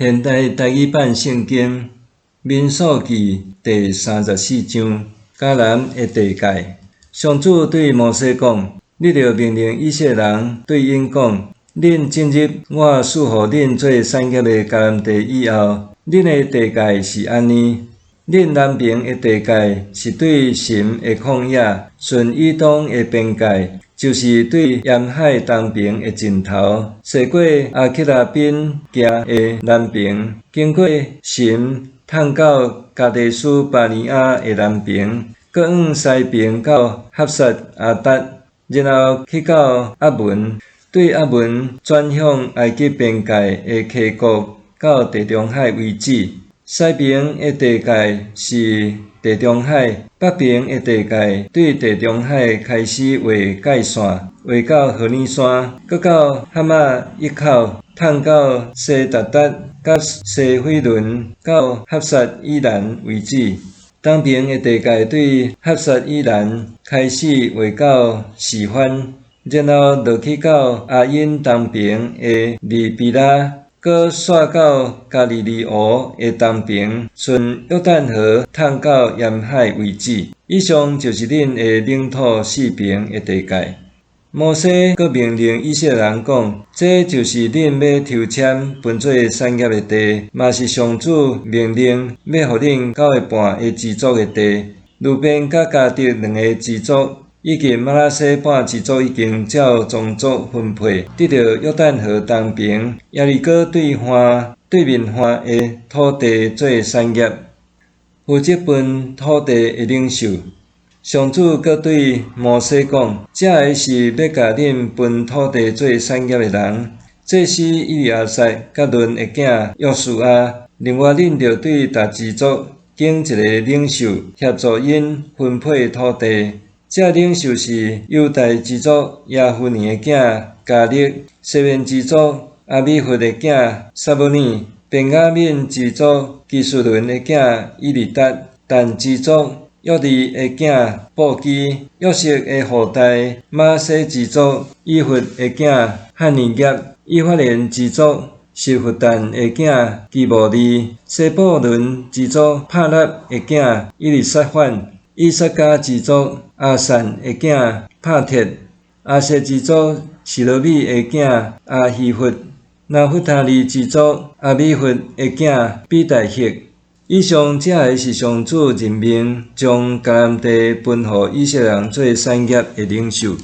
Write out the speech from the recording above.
現代台語版聖經民數記第34章，迦南的地界。上主對摩西講：你著命令以色列人對𪜶講：恁進入我賜予恁做產業的迦南地以後，恁的地界是按呢：恁南爿的地界是對尋的曠野，順以東的邊界，就是對鹽海東爿的盡頭，踅過阿克拉賓行的南爿，經過尋，淌到加低斯巴尼亞的南爿，閣往西爿到哈撒阿達，然後去到阿文，對阿文轉向埃及邊界的溪谷，到地中海為止。西爿的地界是地中海，北爿的地界對地中海開始畫界線，畫到何烈山，閣到哈馬一口，淌到西達達，佮西斐崙，到哈撒以蘭為止。東爿的地界對哈撒以蘭開始畫到示番，然後落去到阿隱東爿的利毘拉，閣紲到加利利湖的東爿，順約旦河淌到鹽海為止。以上就是恁的領土四爿的地界。摩西閣命令以色列人講：這就是恁欲抽籤分做產業的地，嘛是上主命令欲予恁九个半个支族的地。流便佮迦得兩个支族，以及瑪拿西半支族已經照宗族分配，得著約旦河東爿耶利哥對岸對面岸的土地做產業，負責分土地的領袖。上主閣對摩西講：這个是欲共恁分土地做產業的人，祭司以利亞撒佮嫩的囝約書亞。另外，恁著對逐支族揀一个領袖協助𪜶分配土地。這領袖是猶大支族耶孚尼的囝迦勒，西緬支族亞米笏的囝撒母耳，便雅憫支族基斯崙的囝以利達，但支族約利的囝布基，約瑟的後代瑪拿西支族以弗的囝漢尼結，以法蓮支族示弗但的囝基慕利，西布倫支族帕納的囝以利撒反，以薩迦支族亞散的囝帕鐵，亞設支族示羅米的囝亞希弗，拿弗他利支族亞米笏的囝比大赫。以上這个是上主任命將迦南地分予以色列人做產業的領袖。